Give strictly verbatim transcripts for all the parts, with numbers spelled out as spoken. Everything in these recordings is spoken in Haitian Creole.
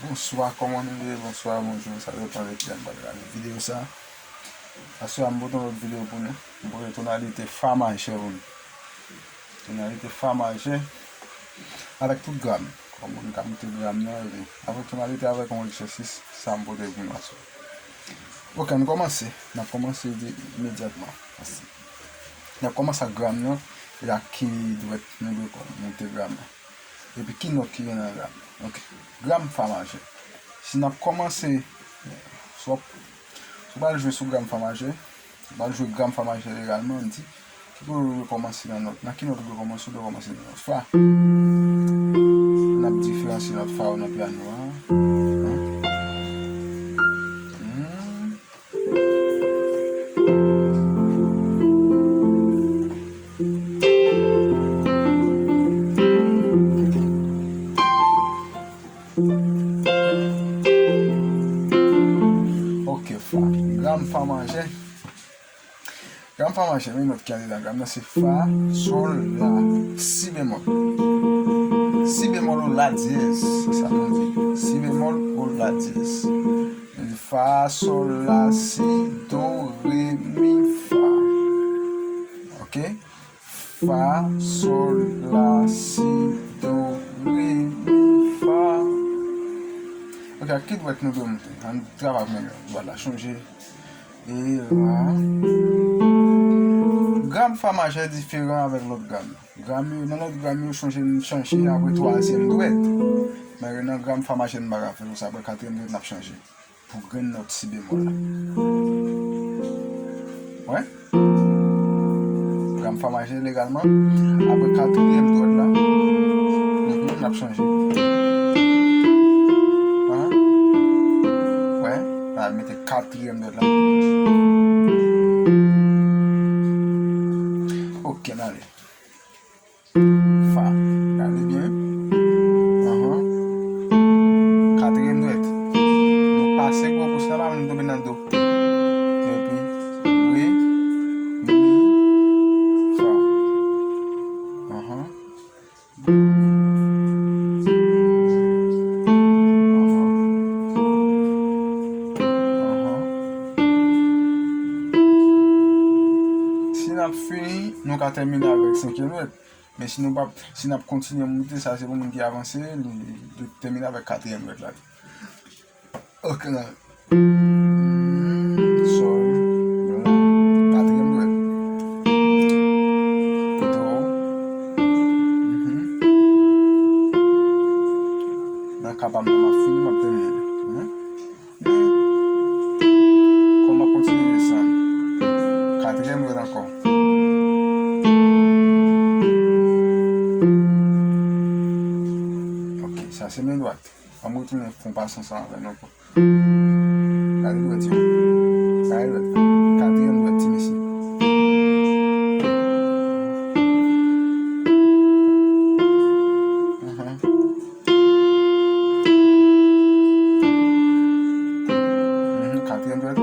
Bonswa, kòman nou ye? Bonswa, bonjou, sa depann de kilè n pral gade videyo sa. Aswè a, m pote yon lòt videyo pou nou. M pote tonalite fa majè pou nou. Tonalite fa majè avèk tout gram. Kòm moun ka moute gram nan, epi avèk tonalite, avèk yon egzèsis, sa m pote pou nou aswè. Ok, ann kòmanse. N ap kòmanse de, imedyatman. N ap kòmanse ak gram nan, e ak ki dwèt nou dwe kò-, moute gram nan. Epi ki nòt ki gen nan gram nan. Ok. Gram fa majè. Si n ap kòmanse, si w ap, si w pral jwe sou gram fa majè, si w pral jwe gram fa majè legalman, m di, ki kote w dwe kòmanse nan nòt? Nan ki nòt w dwe kòmanse? Ou dwe kòmanse nan nòt fa. N ap diferansye nòt fa yo nan pyano a. Hmm. Ok, fa. Gram fa majè. Gram fa majè, men nòt ki andedan gram nan, se fa, sòl, la, si bemòl. Si bemòl ou la dyèz, se sa nou di. Si bemòl ou la dyèz. Fa, sòl, la, si, do, re, mi, fa. Ok? Fa, sòl, la, si, do, re, mi, fa. Ok, ak ki dwèt nou dwe moute? Ann travay ak men dwèt la, chonje. E la. Gram fa majè diferan avèk lòt gram. Gram yo, nan lòt gram yo, chonje n chanje apre twazyèm dwèt. Men nan gram fa majè n pa ka fè konsa, apre katriyèm dwèt n ap chanje. Pou grenn nòt si bemòl la. Wè? Gram fa majè legalman. Apre katriyèm dwèt la. Mhm, n ap chanje. Ahan. Wè? N ap mete katriyèm dwèt la. Ok, n ale. Fa. Gade byen. Ahan. Katriyèm dwèt. Nou pase gwo pous la, nou tonbe nan do. Epi, re, mi, fa. Ahan. Ahan. Ahan. Si n ap fini, nou ka tèmine avèk senkyèm dwèt. Men si nou p ap, si n ap kontinye moute, sa se pou moun ki avanse, li, li tèmine avèk katriyèm dwèt la. Ok, la. Sòl, la. Katriyèm dwèt. Do. Mhm. Nan ka pa m nan, m ap fini, m ap tèmine. Mhm. Kòman kontinye desann? Katriyèm dwèt ankò. Ok, sa se men dwat. Ann retounen fon pase ansanm avè nou ankò. Gade dwèt yo. Gade dwèt. Katriyèm dwèt, ti mesye. Mhm. Mhm, katriyèm dwèt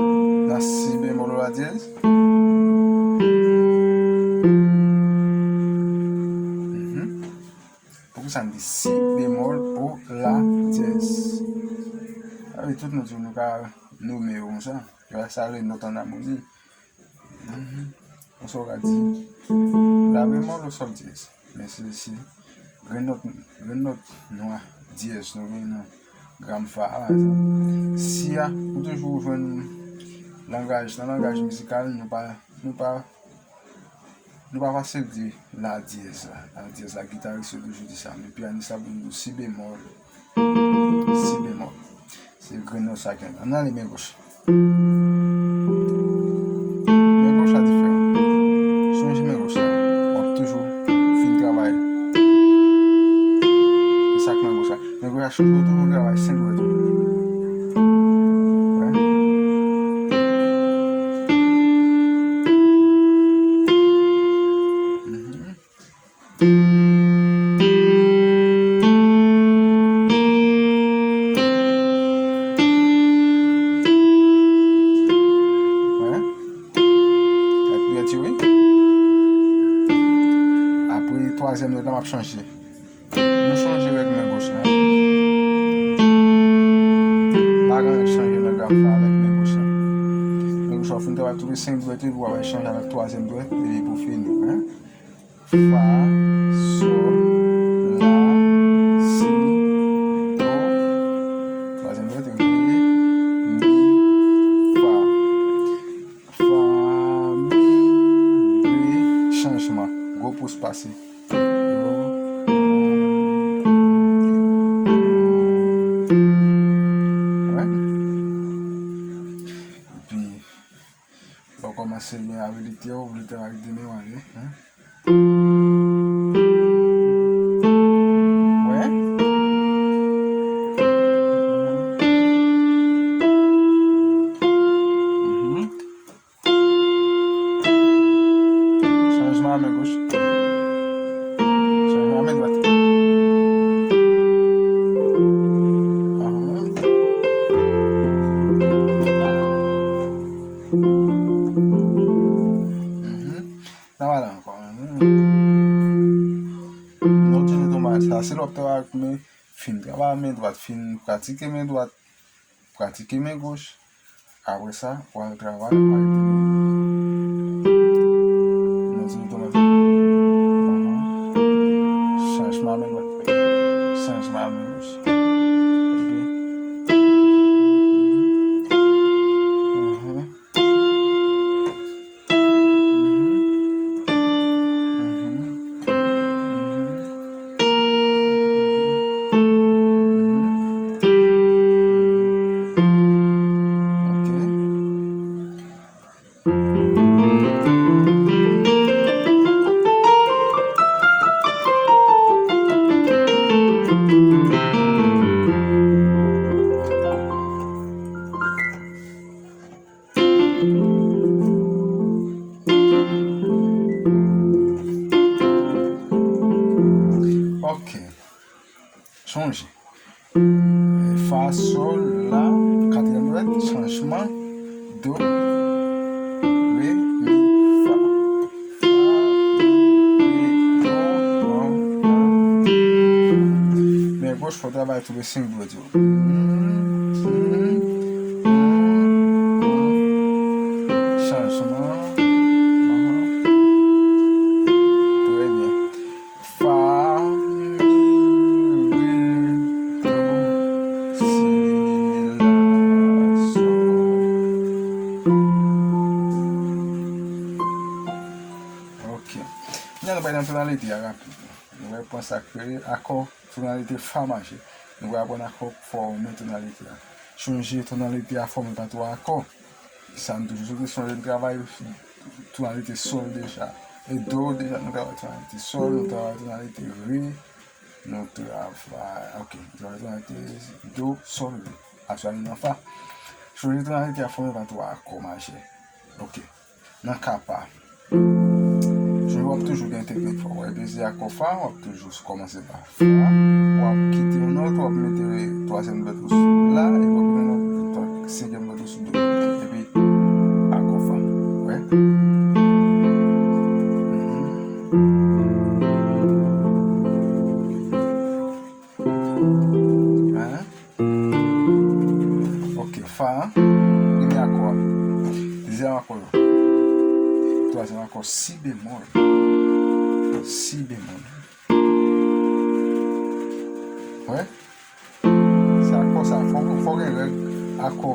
nan si bemòl ou la dyèz. Mhm. Poukisa n di si bemòl ou la dyèz? Sa vle tout nòt yo nou ka nonmen yo konsa. Yo sa rele nòt an amoni. Mhm. Konsa w ka di la bemòl ou sòl dyèz. Men se si grenn nòt, grenn nòt nou a dyèz nou gen nan gram fa a, pa egzanp. Si a, ou toujou jwenn langaj, nan langaj mizikal, nou pa, nou pa, nou pa fasil di la dyèz la. La dyèz la, gitaris yo toujou di sa. Men pyanis la pou nou di si bemòl. Si bemòl. Se grenn nòt sa gen. Ann ale men goch. Men goch la diferan. Sonje men goch la. W ap toujou fin travay. Se sa k men goch la. Men goch la chonje w toujou travay senk dwèt ou. Wè. Mhm. Wè. Gad dwèt yo, wi. Apre twazyèm nòt la, m ap chanje. Nou chanje règ men goch la. Toufe senk dwèt yo, epi w ap al chanje avèk twazyèm dwèt, epi pou fini, hein. Fa, sol, la, si, do. Twazyèm dwèt, re, mi, fa. Fa, mi, re, chanjman. Gwo pous pase. Wè. Epi, lè w kòmanse gen abilite w, abilite w ak de men w ale, hein. Wè. Mhm. Chanjman a men goch. Chanjman a men dwat. Ahan. Mhm. N a pale ankò. Mhm. Nou itilize tonbal sa. Se lè w ap travay ak men, fin travay men dwat, fin pratike men dwat, pratike men goch. Apre sa, w al travay, w al tire. Nou di nou tonbe. Ahan. Chanjman men dwat. Chanjman men goch. Ok. Mhm. Ok. Chonje. Fa, sol, la, katriyèm dwèt, chanjman, do, re, mi, fa. Fa, mi, re, do, do, la. Men goch, fò w travay tou le senk dwèt yo. Chanjman. Trè byen. Fa, mi, re, do, si, la, sol. Ok. Kounye a nou pral nan tonalite a rapid. Nou pral pran sa k rele akò tonalite fa maje. Nou pral aprann akò k fòme tonalite a. Chonje tonalite a fòme pa twa akò. Sa nou toujou sou kesyon, nou travay tonalite sol deja. E do deja, nou travay tonalite sol, nou travay tonalite re, nou travay, ok, nou travay tonalite do, sol, re. Aswè nou nan fa. Chonje tonalite a fòme pa twa akò maje. Ok. Nan ka pa. Chonje w ap toujou gen teknik fa. W ap peze akò fa, w ap toujou kòmanse pa fa, w ap kite yon nòt, w ap mete twazyèm dwèt ou sou la, epi w ap gen yon nòt, senkyèm dwèt ou sou do. Epi, akò fa. Wè? Mhm. Hein? Ok, fa. Premye akò a. Dezyèm akò yo. Twazyèm akò, si bemòl. Si bemòl. Wè? Se akò sa, fò, fò gen règ akò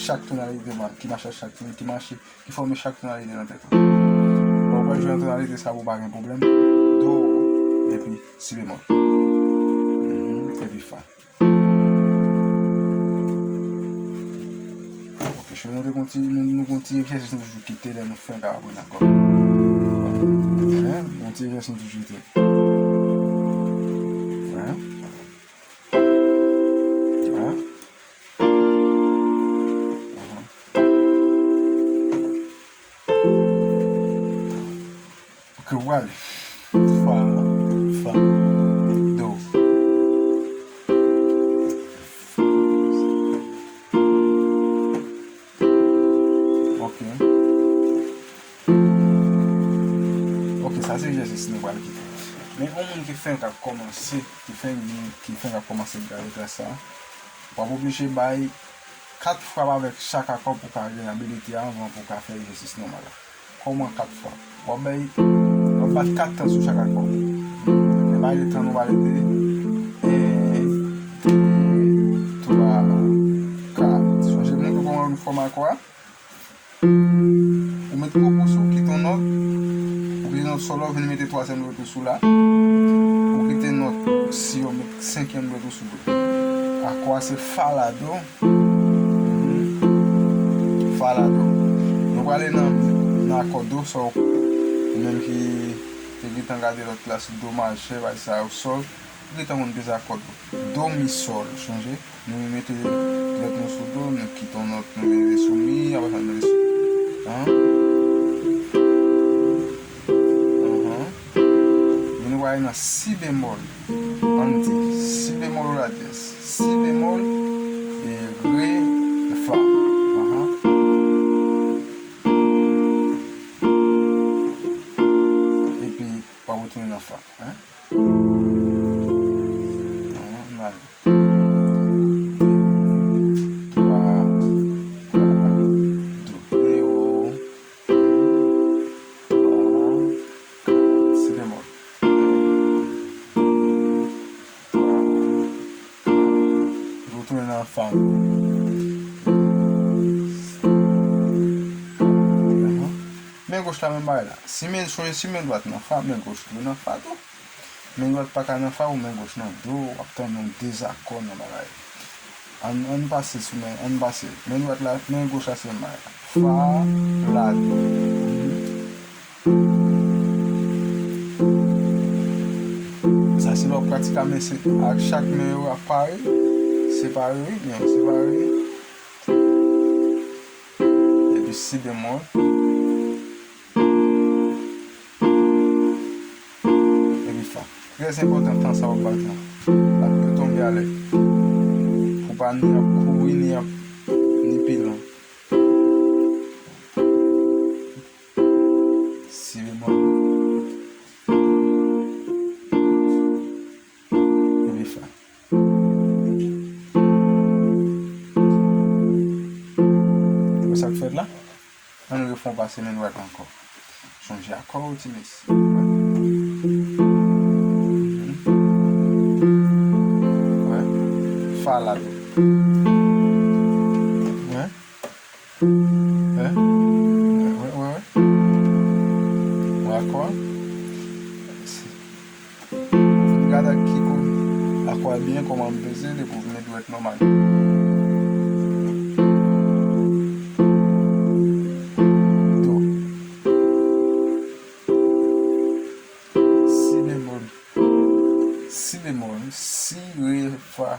chak tonalite ma-, ki mache ak chak ton, ki mache, ki fòme chak tonalite nan tèt ou. Bon, ou pral jwe nan tonalite sa pou w pa gen pwoblèm. Do, epi si bemòl. Mhm, epi fa. Ok, chonje nou te gon ti, nou, nou gon ti egzèsis nou toujou kite lè nou fenk ap aprann akò. Hein? Gon ti egzèsis nou toujou kite. Hein? Hein? Ahan. Ok, w ale. Fa, fa, do. Ok. Ok, sa se egzèsis nou pral kite. Men yon moun ki fenk ap kòmanse, ki fenk gen, ki fenk ap kòmanse gade klas sa, w ap oblije bay kat frap avèk chak akò pou w ka gen abilite a anvan pou w ka fè egzèsis nòmal la. Kòman kat frap? W ap bay, w ap bat kat tan sou chak akò. Men pa de tan nou pale de en, de, twa, kat. Sonje m montre w kòman nou fòme akò a? Ou met gwo pous ou, kite yon nòt, ou kite nòt sòl la, ou vin mete twazyèm dwèt ou sou la, ou kite nòt si yo met senkyèm dwèt ou sou do. Akò a se fa la do. Fa la do. Nou prale nan, nan akò do, sa ou menm ki te gentan gade lòt klas, do majè, bay sa yo, sòl, ou gentan konn dezakò do. Do, mi, sòl, sonje? Nou mete dwèt nou sou do, nou kite yon nòt, nou leve sou mi, apre sa nou leve sou an. Anhan. Men nou prale nan si bemòl. Ann di si bemòl ou la dyès. Si bemòl e re fa. Anhan. Epi w ap retounen nan fa. Hein? Anhan, ann ale. Twa, kat, do, re, o, twa, kat, si bemòl. Twa, kat, retounen nan fa. Anhan. Men goch la, menm bagay la. Si men, sonje, si men dwat nan fa, men goch dwe nan fa tou. Men dwat pa ka nan fa ou men goch nan do, w ap tande yon dezakò nan bagay. Ann, ann pase sou men, ann pase. Men dwat la, men goch la se menm bagay la. Fa, la, do. Sa se lè w ap pratike a, men se ak chak men yo ap pare, separe, wi, men yo separe. Epi si bemòl. Epi fa. Trè enpòtan tan sa w ap bat la. L ap tonbe alè. Pou pa ni ap kouri, ni ap, ni pi lon. Si bemòl. Epi fa. Wè sa k fèt la? Ann refè yon pase men dwat la ankò. Sonje akò yo, ti mesye. Mhm. Wè. Fa la tou. Wè. Wè. Wè, wè, wè. Wè akò a. Gade ak ki kou akò a byen, kòman m peze l, epi w vin met dwèt nòmal. Do. Si bemòl. Si bemòl. Si, re, fa.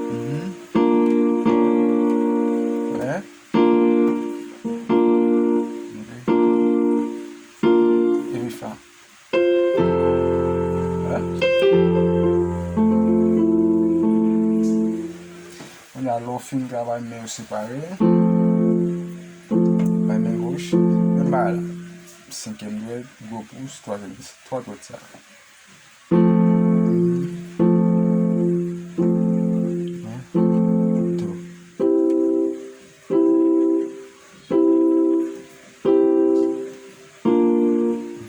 Mhm. Wè. Ok. Epi fa. Wè. Kounye a, lè w fin travay men yo separe, bay men goch, menm bagay la. Senkyèm dwèt, gwo pous, twazyèm, twa dwèt sa yo. Yen, tou.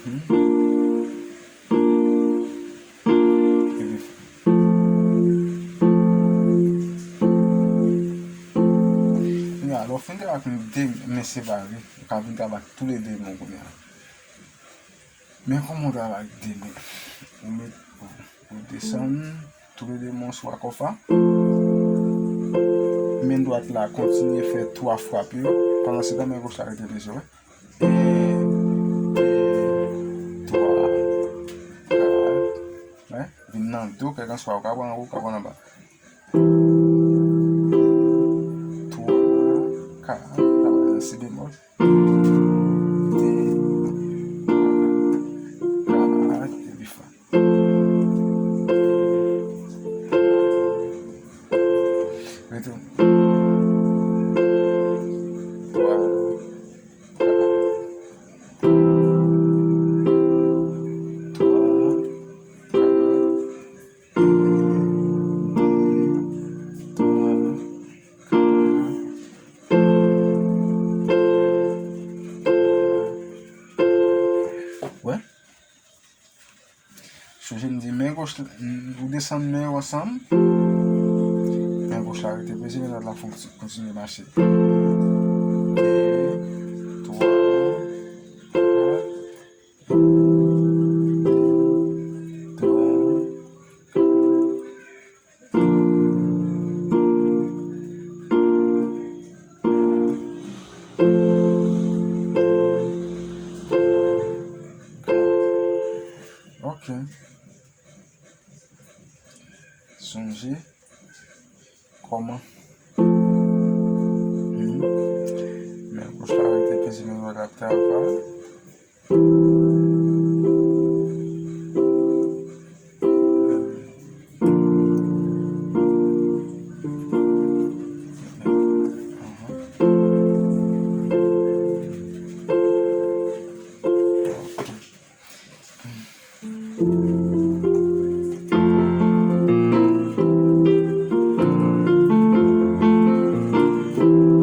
Mhm. Epi, kounye a, lè w fin travay ak de men separe, ou ka vin travay ak toulede men w kounye a. Men kòman w travay ak de men? Ou met, ou desann toulede men w sou akò fa. Men dwat la kontinye fè twa frap yo. Pandan se tan, men goch la rete peze, wi. En, de, twa, kat. Wi, vin nan do, kèlkanswa, ou ka pran anwo, ou ka pran anba. Twa, kat, travay nan si bemòl. De, twa, kat, epi fa. Retounen. Twa, kat, twa, kat. En, de, twa, Ou desann men yo ansanm. Men goch la rete peze, men dwat la fonksyon, kontinye mache. De, twa, kat, twa, kat. Ok. Sonje kòman. Mhm. Men goch la rete peze, men dwat la ap travay.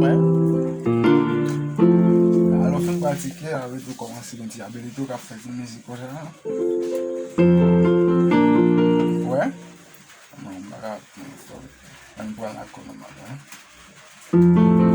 Wè. Alò, fin pratike, alò, tou kòmanse yon ti abilite w k ap fè ti mizik konsa. Wè. Non, m pa ka, ann pran akò nòmal la.